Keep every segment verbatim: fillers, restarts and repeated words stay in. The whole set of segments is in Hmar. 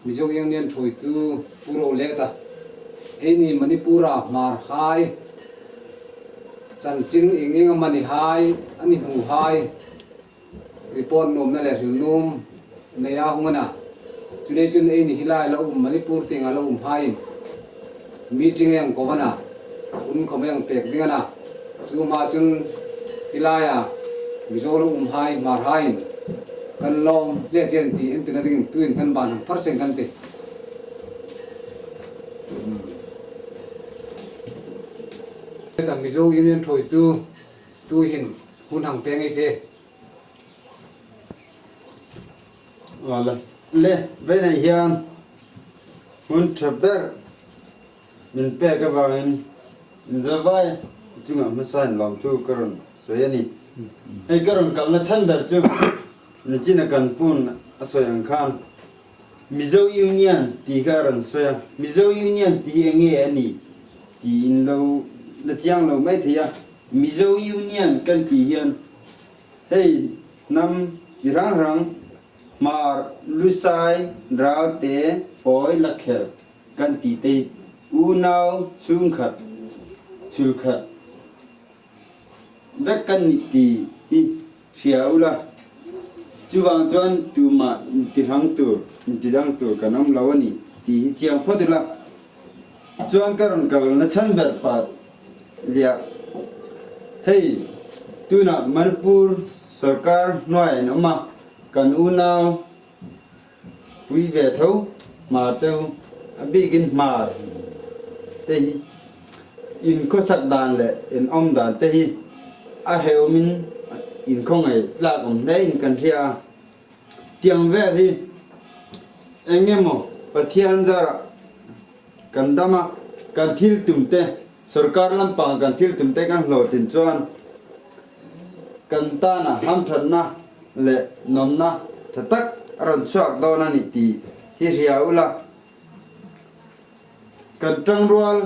Mizo Union ṭhuoitu Pu Roleta, eini Manipur-a Hmarhai chanchin ieng ieng amani hai, a ni hmu hai, report nuomna le hril nuom neia hung a na. Chuleiin chun eini hi lai lo um, Manipur tienga lo um hai meeting ei ko a na, hun khom ei pek ding a na. Chu hma chun hi laia Mizo lo um hai Hmarhaiin kan lawm hle che ti entirna dingin tuin kan ban hang phar seng kan tih. Kan Mizo Union ṭhuoitu tuhin hun hang pek ei tih. A le, le, vawiinah hian hun ṭha ber min pek avangin in zavai chunga hmasain lawmthu ka rawn sawi a ni. Hei ka rawn kalna chhan ber chu, nichina kan pu'n a sawi ang khan, Mizo Union ti kha a rawn sawi a. Mizo Union ti eng nge a ni? Ti in lo la chiang lo mai thei a. Mizo Union kan ti hian hei hnam chi hrang hrang, Hmar, Lusai, Ralte, Pawi, Lakher kan ti te, unau chhungkhat, chhulkhat vek kan ni ti hi hria ula. Chuvang chuan tuma inti hrang tur, inti dang tur kan awm lo a ni ti hi chiang phawt ula. Chuan ka rawn kalna chhan ber pat leh, hei, tuna Manipur sawrkar hnuaiah in awm a, kan unau Puivethou, Hmar te u, a bikin Hmar te hi in khawsak dan leh in awm dan te hi a hreumin in khawngaih tlak awm hlein kan hria a. Tiang vel hi eng emaw Pathian zara kan dam a, kan thil tum te, sawrkar lampang kan thil tum te kan hlawhtlin chuan kan tana hamṭhatna leh nawmna ṭha tak a rawn chhuak dawn a ni ti hi hria ula. Kan ṭangrual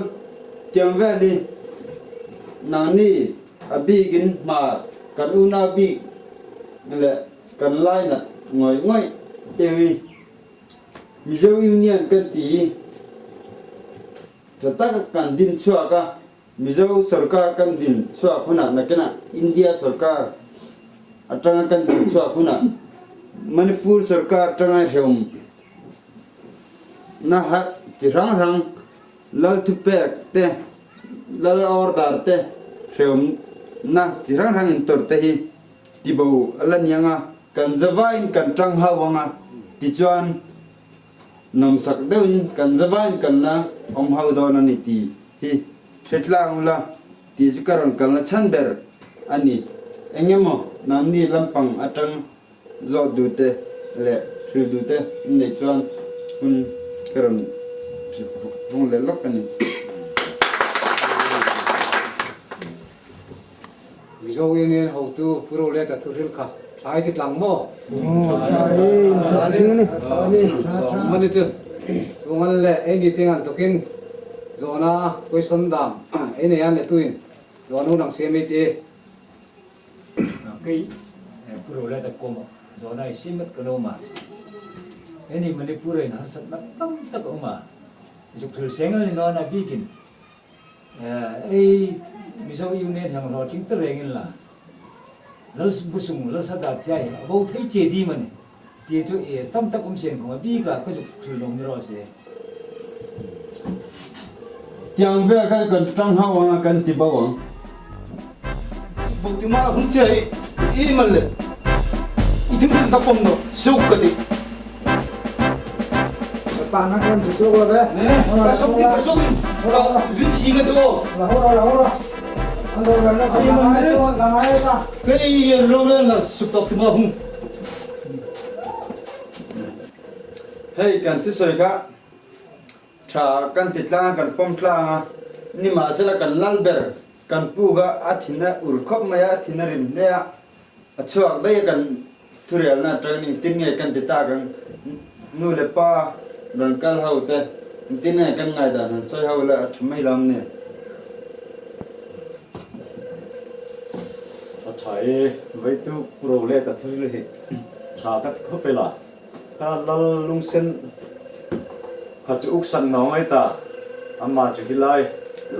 tiang vel hi nangni a bikin Hmar, kan unau bik leh kan lainat ngawih ngawih te hi Mizo Union kan ti hi ṭha taka kan din chhuak a, Mizo sawrkar kan din chhuak hunah, nakinah India sawrkar aṭanga kan din chhuak hunah, Manipur sawrkar aṭanga hrehawm na ha chi hrang hrang, lal thupek te, lal order te, hrehawmna chi hrang hrang intawr te hi tibo a la ni ang a, kan zavaiin kan ṭang hau ang a, tichuan nawmsak deuhin kan zavaiin kan la awm hau dawn a ni ti hi hre tlang ula, ti chu ka rawn kalna chhan ber a ni. Eng emaw nangni lampang aṭang zawt duh te leh hril duh te in nei chuan hun ka rawn hung leh lawk a ni. Mizo Union hotu Pu Roleta thuhril kha ṭha ei ti tlang maw? Aw, ṭha ei, ṭha ding a ni. Aw, aw, mani chu. Chuong ang le, eini tieng ang tukin zawhna question dam ei nei ang le tuin zawhna hun hang siem ei tih. Kei, eh, Pu Roleta kuomah zawhna ei siem mek ka nuom a. Eini Manipur-a harsatna tam tak a awm a. Zuk hril seng a ni naw a, a bikin Eh, ei Mizo Union hang hlawhtling ta reng inla, lal bu sung, lal sa dâr te hi a bo thei che ding am a ni? Ti chu, eh, tam tak um seng khawm a bika ka zuk hril nuom ni raw se. Tiang vel kha kan ṭang hau ang a, kan tibo ang. Bo ti ma hung che i mal le. I thu ka pawm naw, suk ka ti. Ka pa na kan tu suk lo be. Eh, ka suk ni, ka suk ni. Ka rin si nga tu. La ho ra, la ho ra. An lo la na. Ai, man, eh. La ngai ta. Ka i yen lo la na suk ta ti ma hung. Hei, kan ti sawi kha. Ṭha kan ti tlang a, kan pawm tlang a. Nimahsela kan lal ber, kan puk a, a thin a ur khawp mai a, a thin a rim hle a. A chhuak daih a, kan thurelna aṭang ning tin nge kan ti ta, kan nu le pa rawn kal ho te, tin nge kan ngaidan han sawi ho la, a ṭha mai lam ni. A ṭha e, veitu Pu Roleta thuhril hi ṭha ka ti khawp el a. Kha lal lungsen Kha chu uksan naw ngai ta. Ama chu hi lai,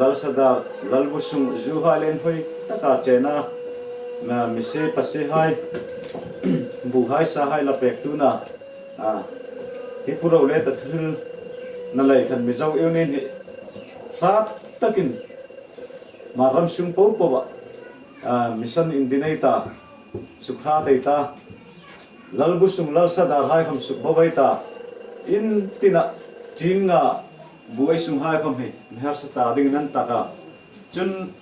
Lal Sadar, Lal Busung, zu hai le inhawi taka chena, na, mise pase hai, bu hai sa hai la pek tuna, a, hi Pu Roleta thil na lei khan Mizo Union hi hrat takin Hmar ram sung po po a, a, mission in dinei ta, suk hrat ei ta, Lal Busung, Lal Sadar hai khom suk bo ei ta, in tina chin nga bu ei sung hai khom hi, mi harsa ta ding nan taka. Chun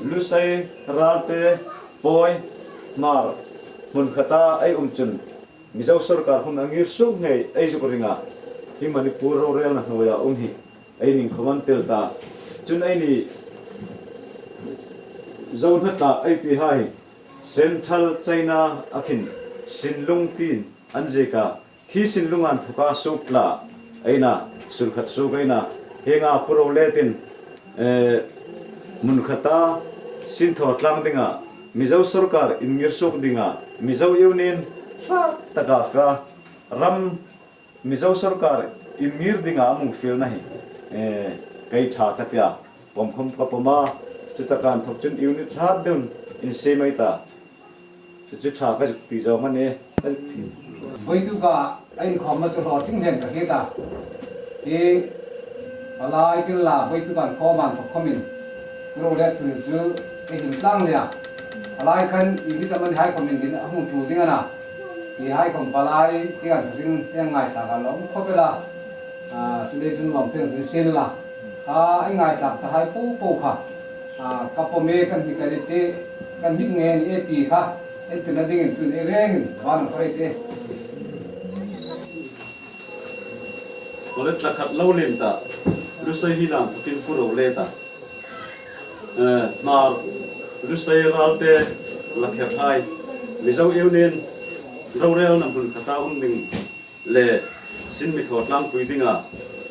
Lusei, Ralte, Pawi, Hmar, hmun khata ei um chun, Mizo sorkar hun a ngir suk ngei ei zuk ringa, hi Manipur rorelna hnuoia um hi, ei ning khom an tel ta. Chun ei ni zo hna tlak ei ti hai, Central China a khin, Sinlung tin an ziek a, khi Sinlung an thuka suk tla, ei na, sul khat suk ei na, hi nga Pu Roletin, eh, hmun khata sin thaw tlang dinga, Mizo sorkar in ngir suk dinga, Mizo Union hrat taka fe a, ram Mizo sorkar in ngir dinga a mung fielna hi, eh, kei ṭha ka tia, pawm khom ka pawm a, chu taka inthok chun unit hrat deuin in siem ei ta. Chu chu ṭha ka zuk ti zawng a nih. Voituk a inkhawmna chu hlaw tling hlem ka hriet a. Hi palai thil la voituk a inkhawm an thok khomin, Pu Rolet thil chu ei hlim tlang le a. Palai khan i mi tam ani hai khomin din a hung tul ding a na. Hi hai khom palai thil an thok ding, ei ngaithlak a lawm khawp el a. A, chu le chun lawm thil ding sin la. A, ei ngaithlak ta hai po po kha. A, ka pawm e, kan hnik a ni te, kan hnik nge ni e ti kha, en tina dingin tun ei rengin van ang pare te. Kawlet la khat lo lem ta, Lusei hi lam tukin Pu Roleta. Eh, Hmar, Lusei, Ralte, la kher hai, Mizo Union rorelna hmun khata um ding le sin mi thaw tlangpui dinga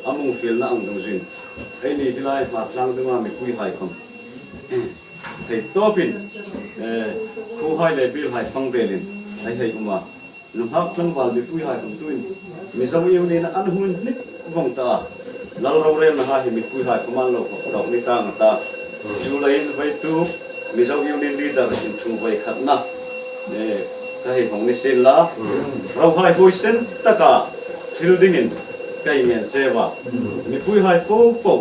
a mung fielna ang dungzuiin, ei ni hi lai Hmar tlang dunga mipui hai khom thei tawpin, eh, khuo hai le biel hai fang velin ei hei um a. Nunghak tlangval mipui hai khom tuin Mizo Union an hun hnik vawng ta a. Lal rorelna hai hi mipui hai khom an lo khawk tawk ni tang a ta. Chu leiin voituk Mizo Union leader in thu voi khatna, eh, ka hei hmang ni sien la. Ro hai huoisen taka hril dingin ka ngen cheu a. Mipui hai po po,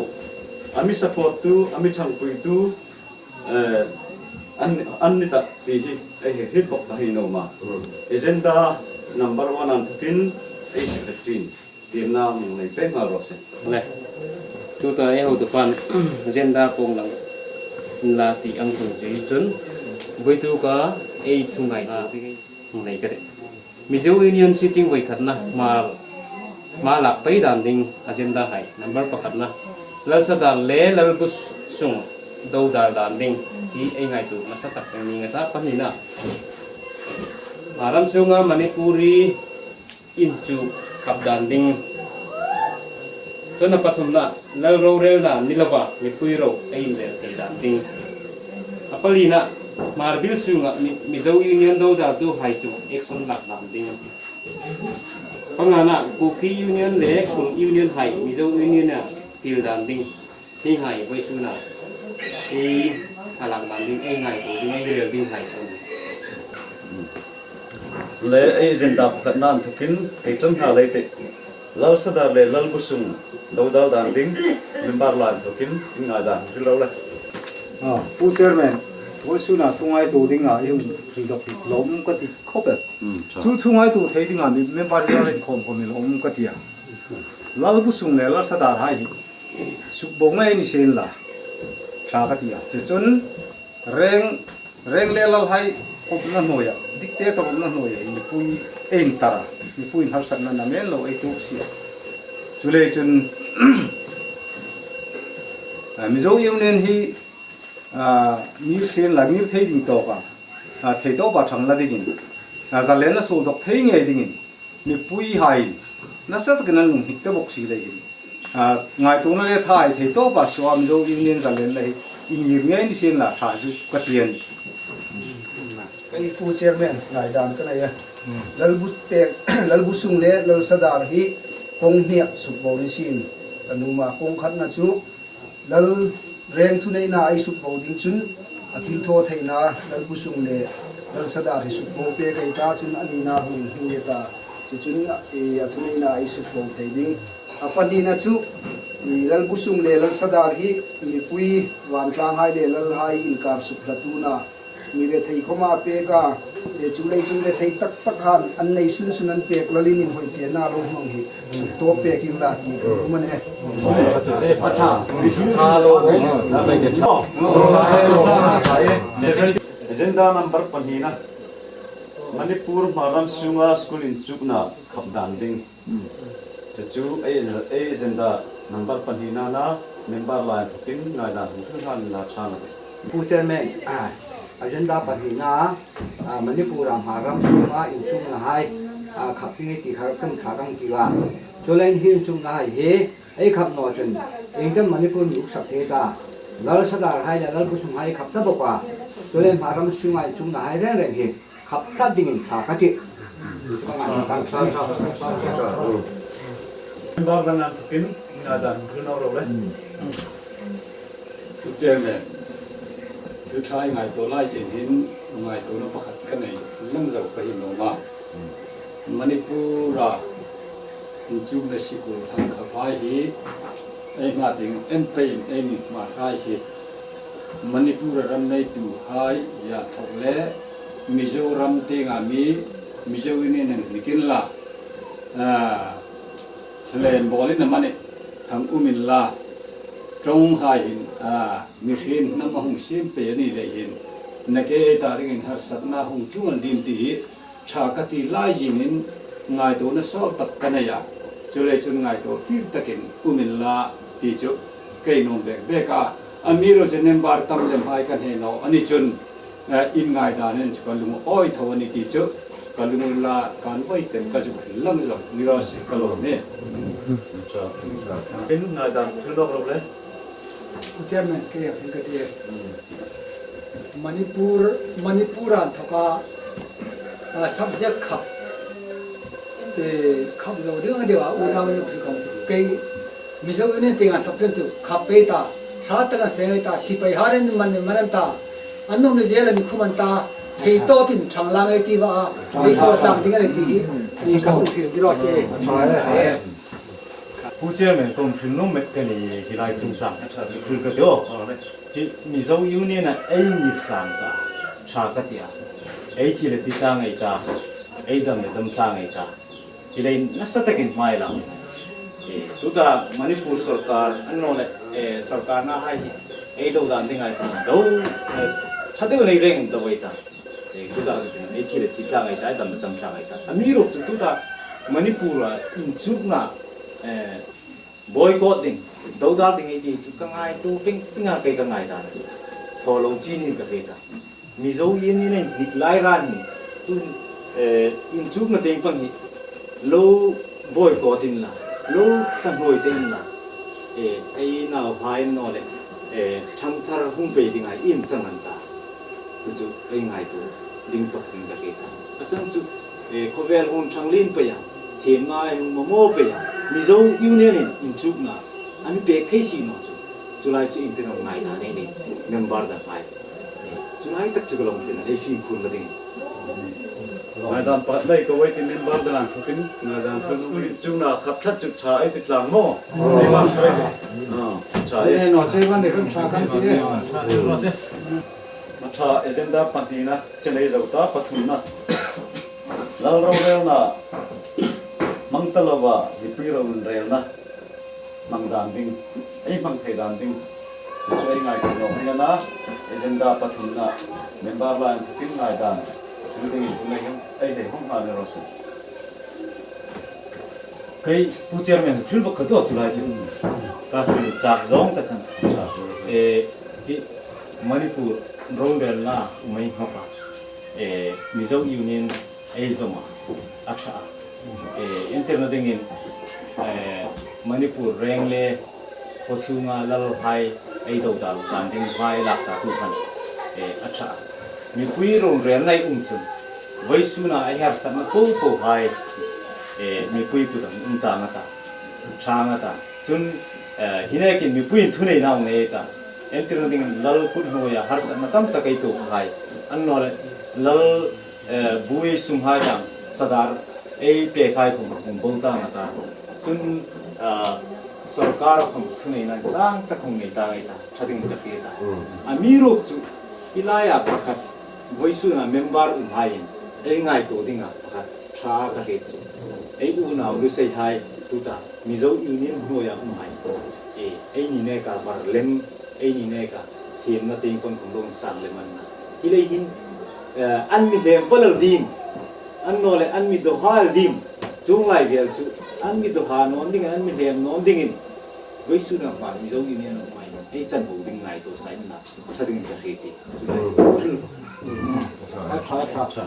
a mi support tu, a mi ṭhangpuitu, eh, an, an ni tak ti hi ei hei hriet bawk ka hei nuom a. Agenda number one an thukin ei secretary-in tirna mi nei pek nghal raw se. Le. Tuta ei hotupan agenda pawng lang la ti ang tung zi chun, voituka ei thu ngai ta ding ei nei ka tih. Mizo Union sitting voi khatna, Hmar, Hmar lak pei dan ding agenda hai, number pakhatna. Lal Sadar le Lal Busung dodal dan ding hi ei ngaituo nasa tak ni nga ta. Pahnina, Hmar ram sunga Manipuri inchuk khap dan ding. Chuong a pathumna, Lal rorelna ni lova mipui ro ei inrel thei dan ding. A palina, Hmar biel sunga Mi-, Mizo Union dodaltu hai chu action lak dan ding. Pangana, Kuki Union le Khul Union hai Mizo Union-a tiel dan ding. Hi hai voisuna ei hei lak dan ding, ei ngaituo ding, ei rel ding hai chu. Le ei agenda pakhatna an thukin ei ṭan nghal ei tih. Lal Sadar le Lal Busung dodal dan ding, member la an thukin in ngai dan hril ro le. Ah, Pu Chairman, voisuna thu ngaituo dinga i hung hril dawk lawm ka ti khawp el. Hmm, ṭha. Chu thu ngaituo thei dinga mi member hi a inkhawm khawm ni lawm ka ti a. Lal Busung le Lal Sadar hai hi suk bo ngei ni sien la, ṭha ka ti a. Chu chun reng, reng le lal hai khawmna hnuoia, dictator umna hnuoia, mipui ei intar a, mipuiin harsatna namen lo ei tuok si a. Chuleiin chun, a, Mizo Union hi, a, ngir sien la, ngir thei ding tawka, a, thei tawpa ṭhang la dingin, a, zalenna suol dawk thei ngei dingin, mipui hai nasa takin an lung hnik ta bawk si leiin, a, ngaituona le tha ei thei tawpa suo Mizo Union zalenna hi ingir ngei ni sien la ṭha chu ka ti a nih. Kei Pu Chairman, ngaidan ka nei a. Hmm. Lal Bu-, te, Lal Busung le Lal Sadar hi Kawng hnia sukbo ni sien, ka nuom a, kawng khatna chu Lalreng thuneina ei sukbo ding chun a thilthawtheina Lalbusung le Lalsadar hi sukbo pek ei ta, chun a nina hung hung ei ta. Chu chun, eh, a thuneina ei sukbo thei ding. A pahnina chu, eh, Lalbusung le Lalsadar hi mipui vantlanghai le lalhai inkar sukhlatuhai mi rethei khawma pek a, eh, chuleiin chun rethei tak tak han an nei sun sun an pek lalin inhawi chenna lo hmang hi suktawp pek inla ti ka um a nih. Agenda number pahnina, Manipur hmarram sunga school inchukna khap dan ding. Chu chu ei, ei agenda number pahnina a nih, member lai inthokin ngaidan hung hril hlan la chang a. Pu Chairman, ah, agenda pahnina, ah, Manipur a hmarram sunga inchuknahai, ah, khap ding ti kha kan kha kan ti a. Chuleiin hi inchuknahai hi ei khap naw chun iengtin Manipur mi uksak thei ta. Lalsadarhai le Lalbusunghai khap ta bawk a. Chuleiin hmarram sunga inchuknahai reng reng hi khap tlat dingin ṭha ka ti. Member dang inthokin ngaidan hung hril naw ro le. Pu Chairman, thu ṭha ei ngaituo lai chun hin ngaituona pakhat ka nei lang zo ka hin nuom a. Manipur a inchukna sikul hang khaphai hi ei hma tieng en peiin ei mi hmahai hi Manipur a ram neituhai a thawk le Mizoram tienga mi, Mizo Union an hnik inla, ah, thlen bawlin amanih hang um inla, ṭawnghai hin, ah, mi hriet hnam a hung siem pei a ni lei hin, nakie ei ta dingin harsatna hung tlung an ding ti hi ṭha ka ti lai zingin ngaituona sawl tak ka nei a. Chuleiin chun ngaituo fir takin um inla ti chu ka nuom bek bek a. Amiruokchu member tam lemhai ka hne naw a ni chun, eh, in ngaidan en chu ka lung awi tho a nih ti chu ka lung la kan voi ten ka zuk hril lang zo ni raw se ka lawm a nih. In ngaidan hung hril naw ro le. Pu Chairman, kei a hril ka ti. Manipur, Manipur a inthoka, ah, subject khap, eh, khap zo ding a ni a, unau ni hril khawm chu. Kei Mizo Union tieng a inthok chun chu khap pei ta, ṭha takin fe ei ta, sipaihai reng man man an ta, an nuom ni zel a mi khum an ta, thei tawpin ṭhang lang ei ti va a, ei thaw tlang ding a ni ti hi, ni ka hung hril ti raw se. Pu Chairman, ka hung hril nuom met ka ni hi lai chungchang. Hril ka ti aw. Hi Mizo Union a ei mi hrang ta, ṭha ka ti a. Ei thi le thi tlang ei ta, ei dam le dam tlang ei ta. Hi lei nasa takin hma ei la. Eh, tuta Manipur sawrkar, annawleh, eh, sawrkarnahai hi ei do dan ding ei ta. Do, eh, ṭha deu lei reng do ei ta. Eh, tuta ei thi le thi tlang ei ta, ei dam le dam tlang ei ta. Amiruokchu tuta Manipur a inchukna, eh, boycott ding, dodal ding ei ti chu ka ngaituo fing fing a, kei ka ngaidan chu thaw lo chie ning ka hre ta. Mizo Union in hnik lai ran hin tun, eh, inchukna tieng pang hi lo boycott inla, lo thlahnoi te inla, eh, ei nauhai annawleh, eh, ṭhangthar hung pei ding ei ieng chang an ta. Chu chu ei ngaituo ding tak ding ka hre ta. A san chu, eh, khawvel hun ṭhang lien pei a, thiemna ei hung mamaw pei a, Mizo Union in inchukna a mi pek thei si naw chu. Chu lai chu iengtin am ngaidan ei nei, member danghai. Eh, chu lai tak chu ka lo hril a, ei fimkhur la ding. Ngaidan pakhat nei ka voi ti, member dang inthokin ngaidan hung hril inchukna khap tlat chu ṭha ei ti tlang maw? Ah, ṭha ei. Ei naw che van de kan ṭha kan ti. A ṭha, agenda pahnina, chen ei zo ta, pathumna. Lal rorelna hmang ta lova, mipui rorelna hmang dan ding, ei hmang thei dan ding. Chu chu ei ngaituo nawk ding a na, agenda pathumna, member lai inthokin ngaidan. Chu dingin hun ei hung, ei hei hung hma ni raw se. Kei Pu Chairman hril bawk ka ti chu lai chu. Ka hril chak zawng tak khan. Eh, hi Manipur rorelna um ei hmang a. Eh, Mizo Union ei zawm a, a ṭha a. Eh, entirna dingin, eh, Manipur reng le khaw sunga lalhai ei dodal dan dinghai lak ta tu khan, eh, a ṭha a. Mipui rorelna ei um chun, vawisuna ei harsatna popohai, eh, mipui kutah um tang a ta. Ṭha a ta. Chun, eh, hi nekin mipuiin thuneina nei ta. Entirna dingin lal kut hnuoia harsatna tam tak ei tuok hai. Annawleh lal, eh, buoi sum hai dang sadar ei pek hai khom hung bo ta a ta. Chun, eh, sawrkar khom thuneina sang tak hung nei ta ei ta. Ṭha ding ka hriet a. Mm. Amiruokchu, hi laia pakhat, vawisuna member um haiin, ei ngaituo dinga pakhat, ṭha ka hriet chu. Ei unau Lusei hai, tuta, Mizo Union hnuoia um hai. E, eini neka var lem, eini neka thiemna tieng pang khom lo sang lem an na. Hi lei hin, eh, an mi hlem palal dim, annawleh an mi dawhal dim, chuong lai vel chu, an mi dawha nawn dingin, an mi hlem nawn dingin, vawisuna Hmar Mizo Union um hai. Ei chanvo ding ngaituo sa in na, ṭha dingin ka hriet a. Ṭha, ṭha, ṭha.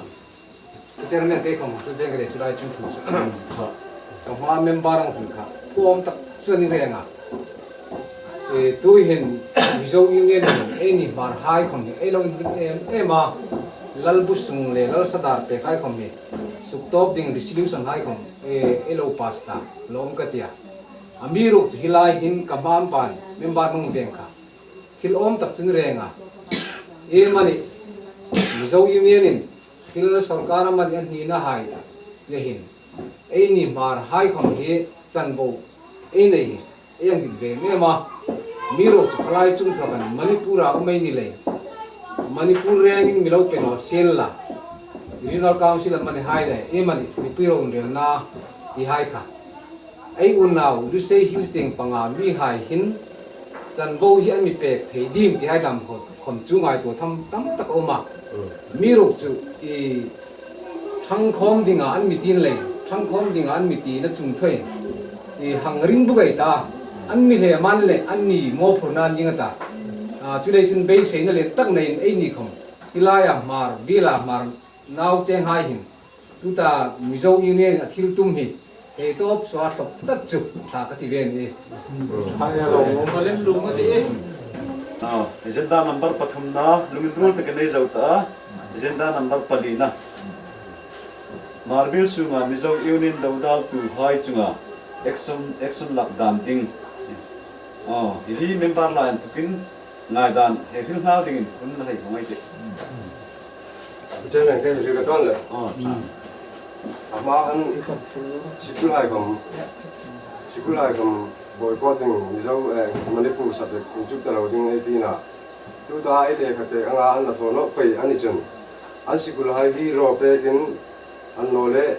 Chairman kei khom, tu veng ka le chu lai chung chung. Ka hma member ang hun kha. Kuom tak chu ni renga. E, tuhin Mizo Union hin, eini Hmar hai khom hi, ei lo indik em em a. Lal bu sung le, lal sadar pek hai khom hi. Suktawp ding resolution hai khom, e, ei lo pass ta. Lawm ka tia. Amiruokchu hi lai hin ka hma ban, member nung veng kha. Thil awm tak chu ni renga. Ei mani, Mizo Union in, thil sawrkar a mani an hnina hai, le hin. Eini Hmar hai khom hi chanvo, ei nei hi, ei ang dik ve em em a. Amiruokchu kha lai chung thawk an Manipur a um ei ni lei. Manipur rengin mi lo pe naw sien la. Regional Council a mani hai le, ei mani, mipui ro inrelna, ti hai kha. Ei unau, Lusei Hills tieng panga mi hai hin, chanvo hi an mi pek thei dim ti hai dam khom, khom chu ngaituo tam, tam tak a um a. Mm. Amiruokchu, i, ṭhang khawm dinga an mi tin lei, ṭhang khawm dinga an mi tina chung thuoiin, i, hang ring buk ei ta, an mi hlem an le, an mi mawphurna an ding a ta. A, chuleiin chun beiseina le tak neiin eini khom, hi laia Hmar, bila Hmar, nau cheng hai hin, tuta Mizo Union a thil tum hi, ei tawp suo a thlop tak chu, ṭha ka ti ve a nih. Ṭha e lo, mo ka lem lum a ti e. Aw, agenda number pathumna, lungin ruol takin ei zo ta a, agenda number palina. Hmar bil sunga Mizo Union dodaltu hai chunga action, action lak dan ding. Aw, hi hi member lai inthokin, ngaidan, he thil nghal dingin hun la hei hawng ei tih. Chairman, kei hril ka tawn le. Aw, ṭha. A hma an sikul hai khom, sikul hai khom boycott ding, Mizo, eh, Manipur subject inchuk ta lo ding ei tina. Tuta ei le khate anga an la thaw nawk pei a ni chun. An sikul hai hi raw pekin annawleh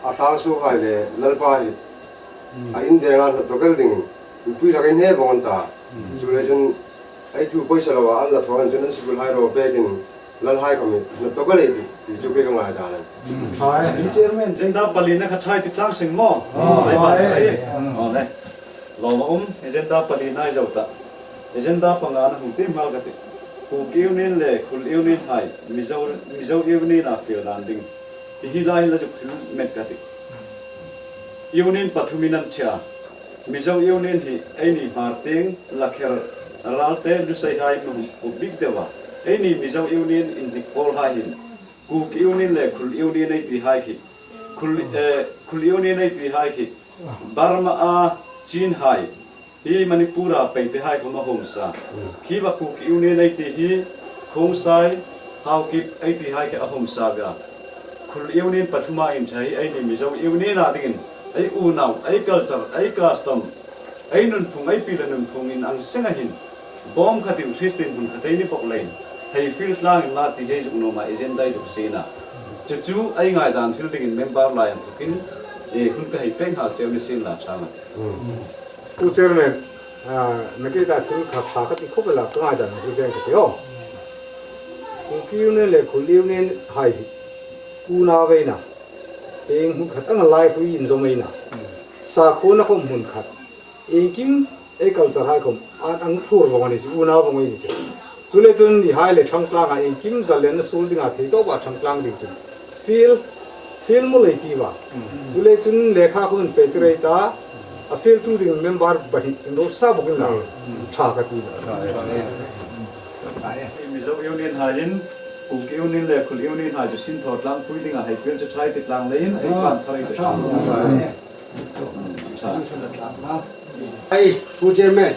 a thlang suok hai le Lalpa hi, mm, a indenga hnawt tawk el dingin, mipui lakin hne vawng an ta. Mm. Chuleiin chun, ei thu poisa loa an la thaw an chun an sikul hai raw pekin, lal hai khom hi, hnawt tawk el ei tih, ti chu kei ka ngaidan a nih. Mm. Ṭha e, Chairman. Agenda palina kha ṭha ei ti tlang seng maw? Oh, ṭha e. Aw, le. Lawm a um, agenda palina ei zo ta. Agenda pangana hung tiem nghal ka tih. Kuki Union le Khul Union hai, Mizo, Mizo Union a fiel dan ding. Hi hi lai la zuk hril met ka tih. Union pathumin an ṭhe a. Mizo Union hi eini Hmar tieng, Lakher, Ralte, Lusei hai mi hung bik deu a. Eini Mizo Union inhnik pawl hai hin. Kuki Union le Khul Union ei ti hai khi. Khul, eh, Khul Union ei ti hai khi. Burma a Chin hai. Hi Manipur a Paite hai khom a hawm sa. Khi va Kuki Union ei ti hi, Khongsai, Haokip ei ti hai khi a hawm sa ve a. Khul Union pathuma inṭhe hi eini Mizo Union a dingin, ei unau, ei culture, ei custom, ei nunphung, ei pi le nunphung in ang seng a hin, bawm khatin Christian hmun khat ei ni bawk leiin, hei fiel tlangin ma ti hei zuk nuom a agenda ei zuk sien a. Chu chu ei ngaidan hril dingin member lai inthokin, e, hun ka hei pek nghal cheu ni sien la ṭha ngam. Pu Chairman, ah, nakie ta thil kha ṭha ka ti khawp el a, ka ngaidan hi veng ka ti aw. Kuki Union le Khul Union hai hi, unau ei na. Ieng hmun khat ang lai tu inzawm ei na. Sakhuona khom hmun khat. Iengkim ei culture hai khom, an ang phur vawng a ni chu, unau vawng ei ni chu. Chuleiin chun ni hai le ṭhangtlanga iengkim zalenna suol dinga thei tawpa ṭhangtlang ding chu. Fiel, fiel mawl ei ti va. Mm. Chuleiin chun lekha khom an pe tir ei ta, a fieltu ding member pahni in lo sa bawk in la. Mm. Ṭha ka ti na. Mizo Union haiin, Kuki Union le Khul Union hai chu sin thaw tlangpui dinga hei fiel chu ṭha ei ti tlang leiin, ei pan thar ei ti tlang. Ai, Pu Chairman,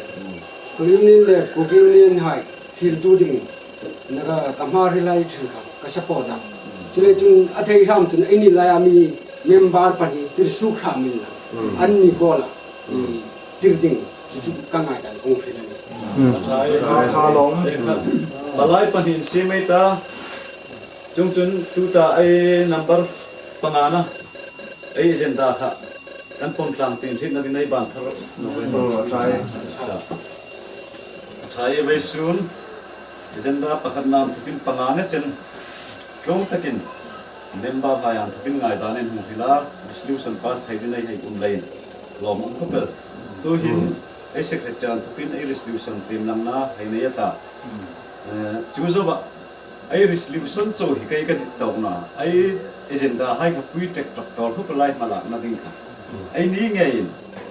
Kul Union le Kuki Union hai fieltu ding, naga ka hmar hi lai ṭhin kha, ka support a. Chuleiin chun a thei hram chun eini laia mi member pahni tirsuok hram inla. Anni kuoma, i, tir ding, chu chu ka ngaidan kong hril a nih. Kha lawm. Palai pahni insie mei ta, chuongchun tuta ei number pangana, ei agenda kha kan pawm tlang tiin hrietna dingin ei ban thar. Oh, a ṭha e. A ṭha e, vawisun agenda pakhatna inthokin pangana chen tlung takin member hai inthokin ngaidan ei hung hril a, resolution pass thei dingin ei hei um leiin lawmum khawp el. Tuhin ei secretary inthokin ei resolution tiem langna hei nei a ta. Eh, chu zoa, ei resolution chu hi kei ka dit tawkna, ei agenda hai kha pui ṭek ṭawk tawk hlak lai hmalakna ding kha. Eini ngeiin,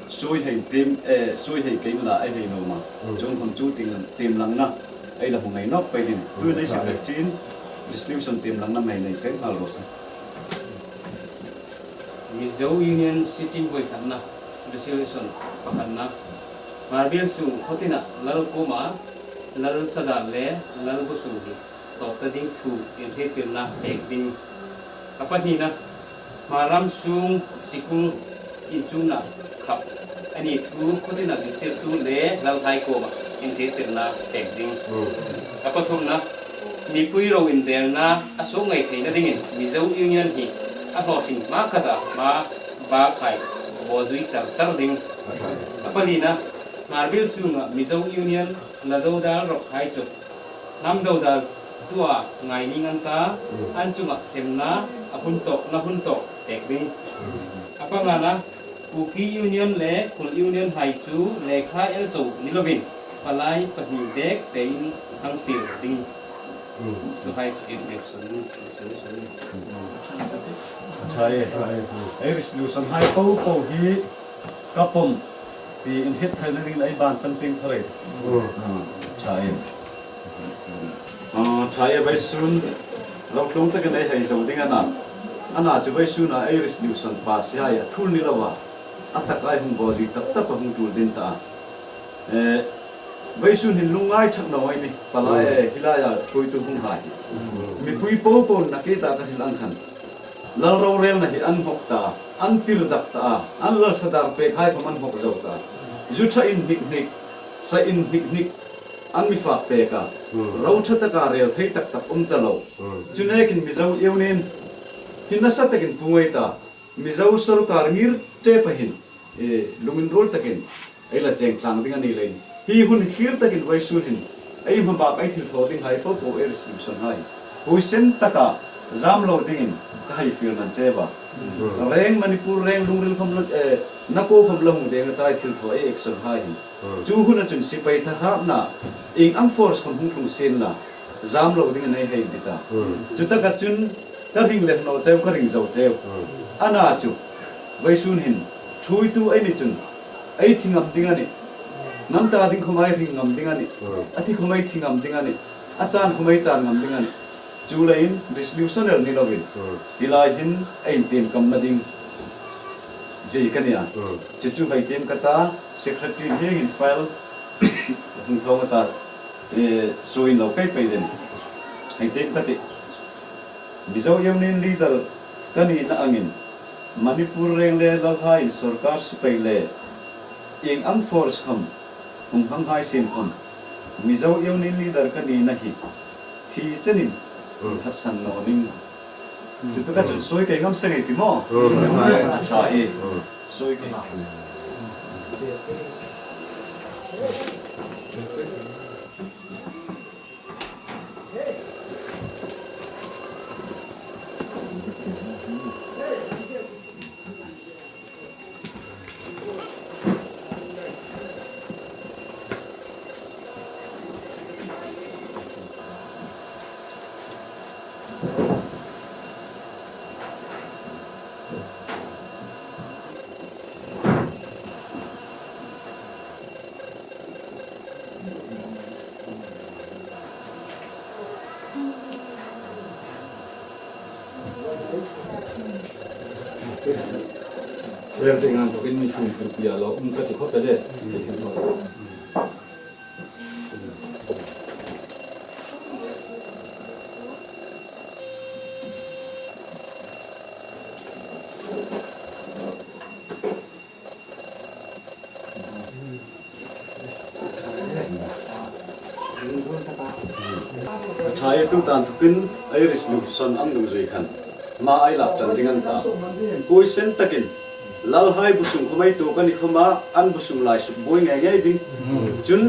sui hei tiem, eh, sui hei kei nuna ei hei nuom a. Chuong khom chu tiem, tiem langna, ei la hmu ngei nawk pei ding. Tuhin ei secretary-in resolution tiem langna hei nei pei nghal raw se. Mizo Union sitting buoi khatna, resolution pakhatna. Hmarbiel sung khawtina lal kuoma, lal sadar le lal bu sung hi tawp ta ding thu inhriettirna pek ding. A pahnina, Hmar ram sung sikul inchukna khap a ni thu khawtina zirtirtu le lalhai kuoma inhriettirna pek ding. A pathumna, mipui ro inrelna a suok ngei theina dingin Mizo Union hi a hlawtling hma khata hma bak hai bawzui char char ding. A palina, Hmarbiel sunga Mizo Union la dodal rawk hai chu hnam dodal tua ngai ning an ta, an chunga hremna a hun tawk, na hun tawk pek ding. A pangana, Kuki Union le Kul Union hai chu lekha el chau ni lovin, palai pahni bek tein hang fiel ding. Chu hai chu in election, election. A ṭha e. Ei resolution hai po po hi ka pawm ti inhriet theina dingin ei ban chang ting thar ei. A ṭha e. A ṭha e, vawisun lo tlung takin ei hei zo ding a na. A na chu vawisuna ei resolution pass hai a thul ni lova, a taka ei hung bawzui tap tapa hung tul ding ta. Eh, vawisun hin lungngai chak naw ei ni, palai, eh, hi laia ṭhuoitu hung hai. Mipui po po na ke ta ka hril ang khan. Lal rorelna hi an hmawk ta, an tir dak ta, an lal sadar pek hai khom an hmawk zo ta. Zu ṭha inhnik hnik, sa inhnik hnik, an mi fak pek a. Ro ṭha taka rel thei tak tak um ta lo. Chu nekin Mizo Union hi nasa takin pung ei ta. Mizo sawrkar ngir ṭepa hin, eh, lunginruol takin ei la cheng tlang ding a ni leiin, hi hun thlir takin vawisun hin ei hmabak ei thilthaw ding hai po po ei resolution hai huoisen taka zam lo dingin ka hei fiel nan che a. Reng Manipur reng lungril khom la, eh, na ko khom la hung deng a ta ei thilthaw ei action hai hin. Chu huna chun sipai thahatna, ieng ang force khom hung tlung sienla, zam lo dingin ei hei dit a. Chu taka chun ka ring lem naw cheu, ka ring zo cheu. A na chu, vawisun hin, ṭhuoitu ei ni chun, ei thi ngam ding a nih. Hnam ta ding khom ei hring ngam ding a nih. A thi khom ei thi ngam ding a nih. A chan khom ei chan ngam ding a nih. Chuleiin resolution el ni lovin, hi lai hin ei intiem kamna ding zie ka nih a. Chu chu hei tiem ka ta, secretary hi hin file hung thawng a ta, eh, suoin lo kei pei ding. Hei tiem ka tih. Mizo Union leader ka nina angin, Manipur reng le lalhaiin sawrkar sipai le ieng ang force khom hung hang hai sien khom, Mizo Union leader ka nina hi thi chenin, mm, phatsan naw ning. Mm. Chu taka chun suoi kei ngam seng ei ti maw? Mm. A ṭha e. Mm. Suoi kei. Ser te ngan to kin mi sum pu pia lo, um ka ti khop ta de. Ṭha e, tuta inthokin ei resolution an dungzui khan hma ei lak ṭan ding a ni ta. Poison takin lalhai bu sung khom ei tuok a ni khoma, an bu sung lai suk buoi ngei ngei ding. Chun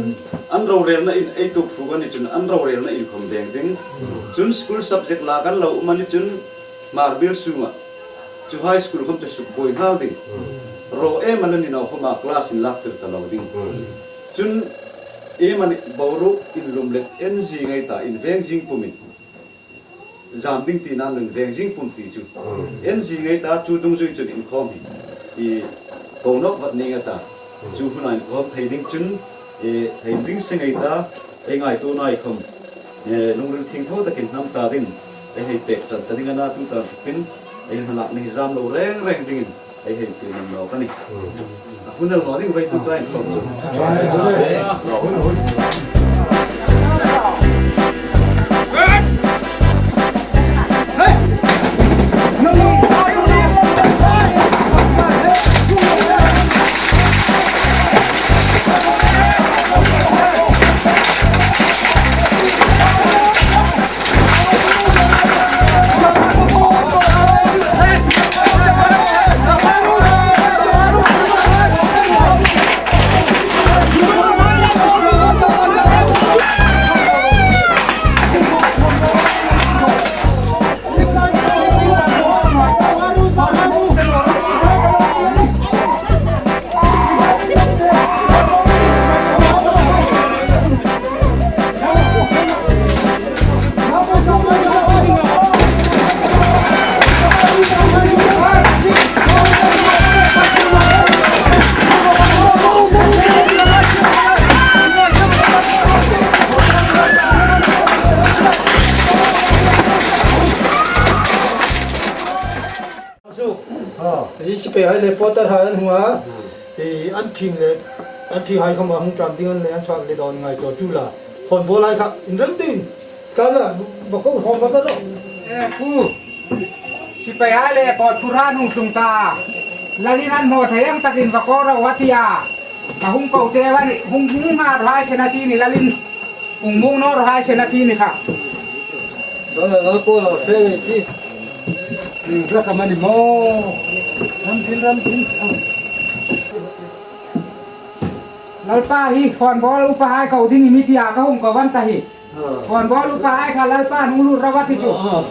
an rorelna in ei tuok fuk a ni chun an rorelna in khom veng ding. Chun school subject lak an lo um a ni chun Hmar biel sunga chu high school khom chu suk buoi nghal ding. Ro em a la ni naw khoma class in lak tir ta lo ding. Chun em a ni boruok in lum le en zing ei ta, in veng zing pumin zam ding tina an veng zing pum ti chu. En zing ei ta, chu dungzui chun inkhawm hi i ko nawk vat ning a ta. Chu huna inkhawm thei ding chun, e, thei ding se ngei ta, ei ngaituo nai khom, e, lungril thiengtho takin hnam ta ding, ei hei pek ṭan ta ding a na, tuta inthokin ei hmalakna hi zam lo reng reng dingin ei hei tir nawk a nih. A hun el naw ding vai tuta inkhawm chu. Chu. Ah. Ei sipaihai le porter hai an hung a. Hmm. Ei an phing le, an phing hai khom a hung ṭan ding an le an fak le dawn ngaituo tu la. Khawnbawl hai kha, inrem tin. Ka la, va ko khom va ka ro. Eh, pu. Sipaihai le porter hai an hung tlung ta. Lalin an hmu thei ang takin va ko ro a ti a. A hung ko cheu a nih, hung, hung ngat hai sien a ti ni lalin. Hung mung naw hai sien a ti ni kha. Dona lo po lo fe ti. Ni ka ka mani mo. Ram tin, ram tin. Lalpa hi khawnbawl upahai ko ding i mi ti a ka hung ko van ta hi. Ah. Khawnbawl upahai kha Lalpa hung lut ro a ti chu. Ah, ah.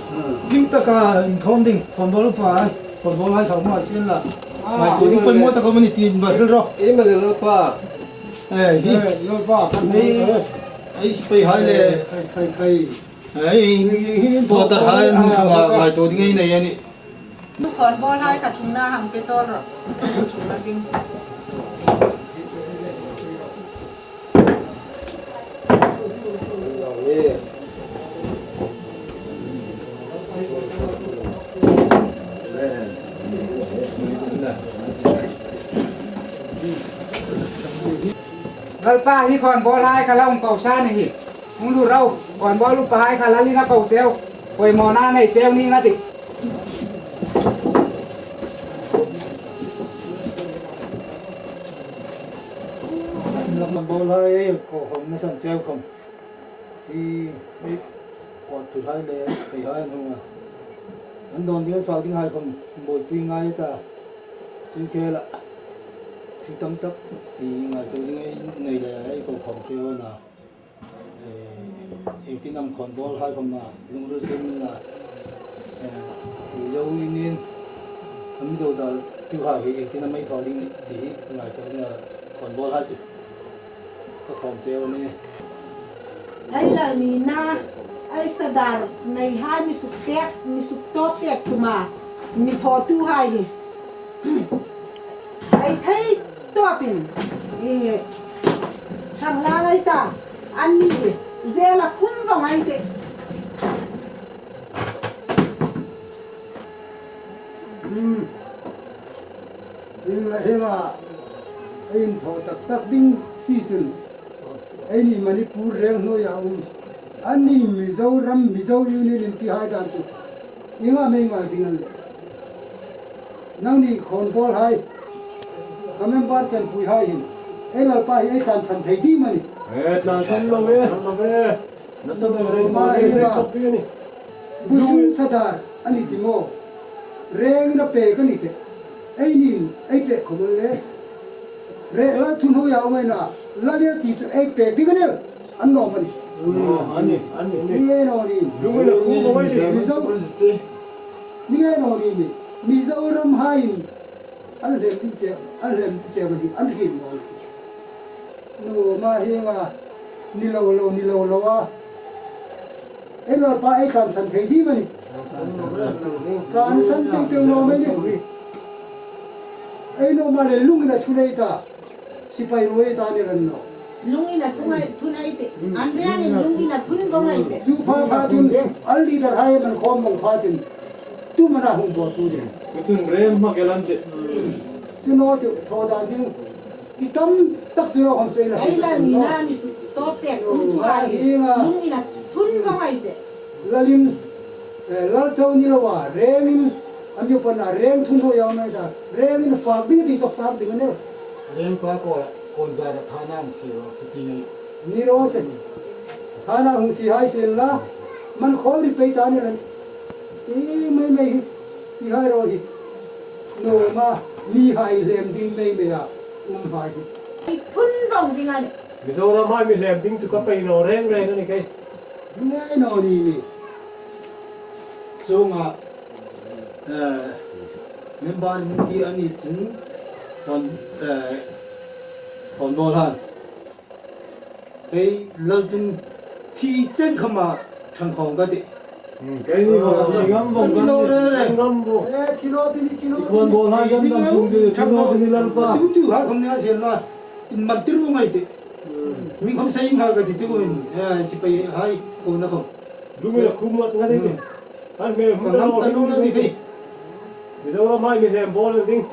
Kim ta ka inkhawm ding. Khawnbawl upahai. Khawnbawlhai kha hung a sien la. Ah. Mai ko ding poi mo ta ka mani ti ba thil ro. Ei ma le Lalpa. Eh, hi. Eh, Lalpa kan. Ei, ei sipaihai le. Kai, kai, kai. Ei, porter hai an hung a ngaituo ding ei nei a nih. Khawnbawlhai ka thungna hang pe tawl ro. Thungna ding. Lalpa hi khawnbawlhai kha la hung ko sa ni hi. Hung lut ro, khawnbawl upahai kha Lalin a ko cheu, poimawna nei cheu ning a tih. Khawnbawlhai ko khom na san cheu khom. Hi, hi, khawnbawl hai le, sipaihai an hung a. An dawn ding, an fak ding hai khom, buoipui ngai ta. Sin ke la. Thil tam tak, ti ngaituo ding ei nei le, ei ko khom cheu a na. Eh, iengtin am khawnbawlhai khom a, lungril siem a, eh, Mizo Union, a mi dodaltuhai hi iengtin am ei thaw ding ti hi ngaituo ding a khawnbawlhai chu ka khawm cheu a nih. Ei lal nina, ei sadar neihai mi sukpek, mi suktawp pek tuma, mi thawtuhai hi. Ei thei tawpin, i, ṭhanglang ei ta, anni, zela khum vong ei tih. Hmm. Hieng, hieng a, ei inthaw tak tak ding si chun, eini Manipur reng hnuoia um, anni Mizoram, Mizo Union in ti hai dan chu, ieng am ei ngai ding a ni le. Nangni Khawnbawl hai, ka member chanpuihai hin, ei Lalpa hi ei tlansan thei ding am a ni? Eh, tlansan lo ve. Nasa dang rei ma rei rei khop ding a ni. Busung Sadar a ni ti maw? Rengin a pek a ni teh. Einin ei pek khom le. Rengin a thunhoi a um ei na. Lal nia ti chu ei pek ding a ni. An nawm a ni. A ni, a ni. Ni ngei naw ni. Lungrila khu maw ei ni. Mizo. Ni ngei naw ni mi. Mizoram haiin an hlem ding che, an hlem ding che ma ni. An hlem naw ni. Nuom a, hieng a, ni lo lo, ni lo lo a. Ei Lalpa ei tlansan thei ding am a ni? Tlansan teu teu lo mei ni. Ei nuom a le lungin a thun ei ta. Sipai ruoi ta ni ran naw. Lungin a thun ei, thun ei tih. An rengin lungin a thun vawng ei tih. Chu pha pha chun an leader hai man khawm vawng pha chun. Tu mana hung bo tu de. Chun rem ma ke lan de. Chu naw chu thaw dan ding. Ti tam tak chu a hawm chei la. Ei la ni na mi su to pek tum tu a hi. Lungin a thun vawng ei tih. Lalin, eh, Lal chau ni lo a, rengin, an yo pan a reng thunhoi a um ei ta. Rengin fak ding ti to fak ding a ni. Reng pa ko, ko za da thana ang si ro si ti. Ni ro se. Thana hung si hai sien la. Man khawm ri pei ta ni lan. Ti mei mei hi. Ti hai ro hi. Nuom a, mihai hlem ding mei mei a, um hai hi. Ei thun vawng ding a ni. Mizoram hai mi hlem ding chu ka pei naw reng reng a ni kei. Ni ngei naw ni mi. Chuong a, eh, member in ti a ni chun, Khawn, eh, Khawnbawl hai. Kei Lal chun thi chen khawma ṭhang khawm ka tih. Hmm, kei ni ma, ah, thi ngam vawng kan ni lo re re. Thi ngam vawng. Eh, thi lo ti ni, thi lo ti ni. Khawnbawl hai kan dam sung ti, thi lo ti ni Lalpa. Tum tu ha khawm ni a sien la. In man tir vawng ei tih. Hmm. Mi khawm sei in ha ka ti tu in. Eh, sipai hai ko na khawm. Lungin a khum ngat ngat ei tih. Hmm. Kan hmel hmu ta lo, ta lo na ni kei. Mizoram hai mi hlem bawl ding.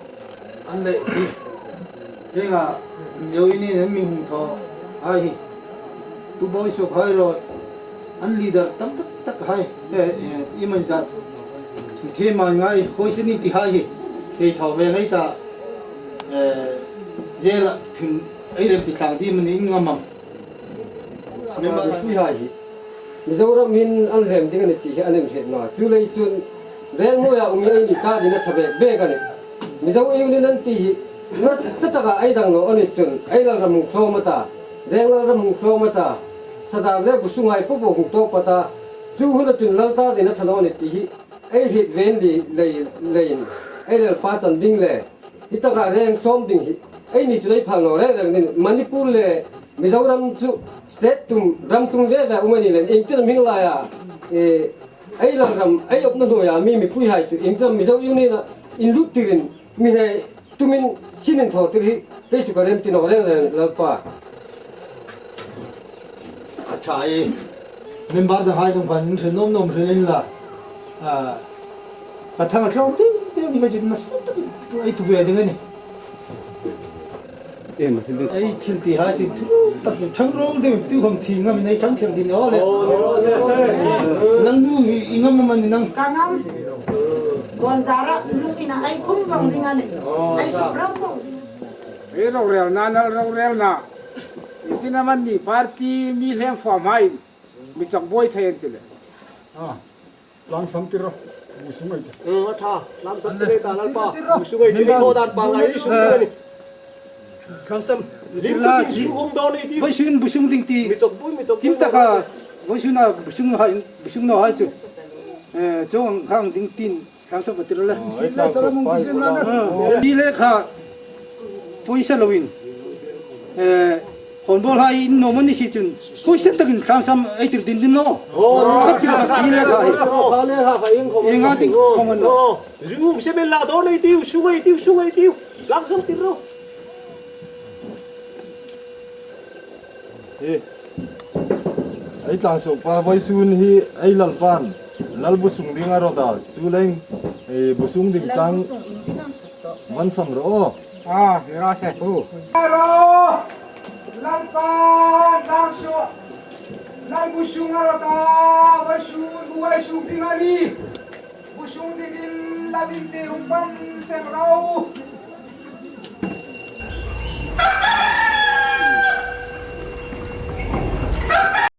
An le, hi. Hieng a, Mizo Union in mi hung thaw hai hi. Tu bawi suok hai ro. An leader tam tak tak hai. Eh, eh, i man zat. Thi thei man ngai, hoi se ni ti hai hi. Kei thaw ve ngai ta. Eh, zela thim, ei rem ti tlang ti man in ngam am. Member pui hai hi. Mizoram hin an hlem ding a ni ti hi an inhriet naw a. Chuleiin chun reng hnuoia um ei ni ta dingin a ṭha bek bek a nih. Mizo Union an ti hi nasa taka ei dang naw a ni chun ei Lalram hung tlawm a ta. Reng Lalram hung tlawm a ta. Sadar le Busung hai po po hung tawp a ta. Chu huna chun Lal ta dingin a ṭha naw a ni ti hi ei hriet ve ni lei, leiin ei Lalpa chan ding le. Hi taka reng tlawm ding hi, eini chu ei phal naw reng reng ding. Manipur le Mizoram chu state tum, ram tum ve ve um a ni leiin, iengtin am hieng laia, eh, ei Lalram, ei awpna hnuoia mi, mipui hai chu, iengtin am Mizo Union-a inlut tirin, mi hei tumin sin inthaw tir hi, kei chu ka rem ti naw reng reng Lalpa. A ṭha e. Member dang hai dang pan hre nuom nuom hre inla. A, ka thang a tlawm ding ding ni ka chin nasa tak ei tu ve ding a nih. Em, thil ding. Ei thil ti hai chu thu tak ṭhang rong ding tu khom thi ngam nei ṭhang thiang ding aw le. Aw, ni raw se se. Nang nu hi i ngam am a ni nang? Ka ngam. Kawn zara lungin a ei khum vawng ding a nih. Aw, ei suk rau vawng ding. Ei rorelna, nal rorelna. Iengtin am a ni party mi hlem fawm hai. Mi chawk buoi thei an ti le. A, tlangsam tir ro. Busung ei ti. Hmm, a ṭha. Tlangsam tir ei ta Lalpa. Busung ei ti. Member. Thaw dan pa ngai ni sung ni. Tlangsam tir la ti. Busung hung dawn ei ti. Vawisun busung ding ti. Mi chawk buoi, mi chawk buoi. Tim taka vawisuna busung hai, busung naw hai chu. Eh, chuong ang khang ding tin. Tlangsam va tir le. Aw, ei tlangsam. Sila sala mung ti sila na. Aw. Sila lekha poisa loin. Eh, Khawnbawl hai in nuom a ni si chun. Poisa takin tlangsam ei tir ding ding naw. Aw. Ka tir ka ti lekha hi. Aw. Ienga ding khom a ni naw. Aw. Zu um se bel la dawn ei tiu, sung ei tiu, sung ei tiu. Tlangsam tir ro. Hi. Ei tlang suok pa vawisun hi ei Lalpan, Lal busung ding a rawt a, chuleiin, eh, busung ding tlang, Lal busung in ding ang suok. Van sam ro. A, mi ra se pu. Ro. Lalpa, lam so. Lal bu sung ro ta. Bu sung, bu sung ding a nih. Bu sung dingin lal in te um pan sem ro.